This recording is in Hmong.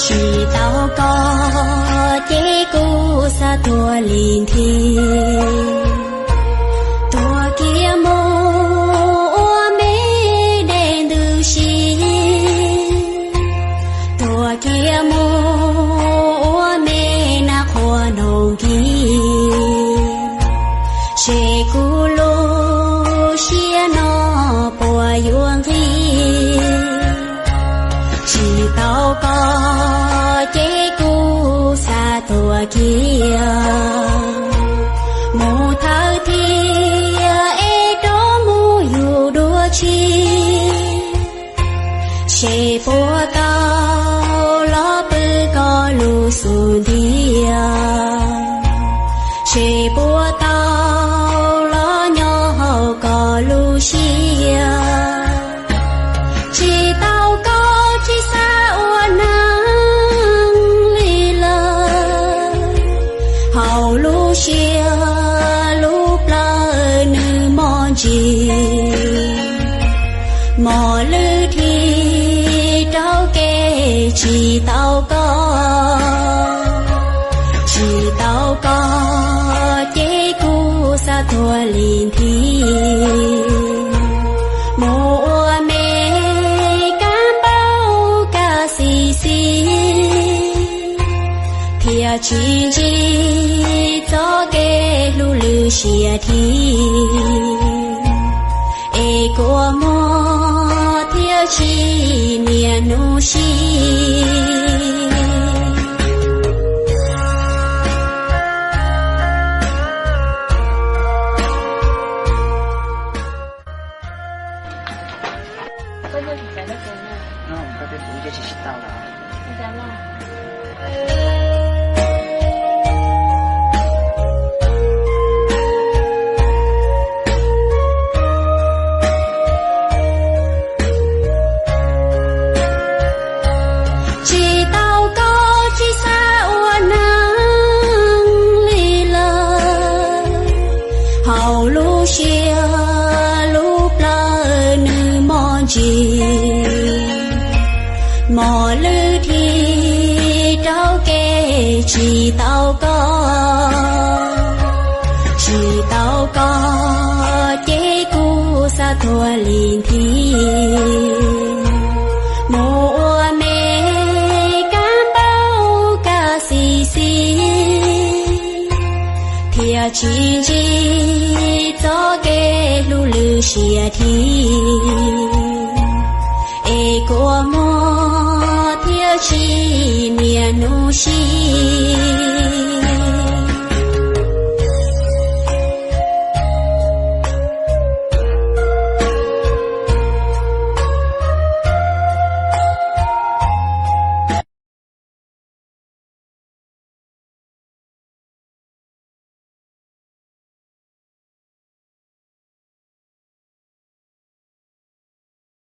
Tsis tau koj ces kuv xav tuag li nthi. Tuag kiag mus ua me dej ntws si, tuag kiag mus ua me nas qhua noog kis, ces kuv lub siab no puas yuav nqig. Tsis tau koj ces kuv xav tuag kiag, mus thawj thiab es rov mus yug dua tsib. Ces puas tau los pw koj lub xub ntiag, ces puas tau los nyob hauv koj lub siab. Tsis tau koj tsis xav ua neeg li lawm, hauv lub siab lub plawv nws mos ntsis, mos lwj dhi rau kev tsis tau koj. Tsis tau koj ces kuv xav tuag li nthi, mus ua me kab npauj kaj xis xis, thiaj tsis ntsib txoj kev hlub lwj siab dhi, es kua muag thiaj tsis niaj hnub sib. Tsis tau koj tsis xav ua neeg li lawm, hauv lub siab lub plawv nws mos ntsis, mos lwj dhi rau kev tsis tau koj. Tsis tau koj ces kuv xav tuag li nthi, mus ua me kab npauj kaj xis xis, thiaj tsis ntsib txoj kev hlub lwj siab dhi, es kua muag thiaj tsis niaj hnub sib.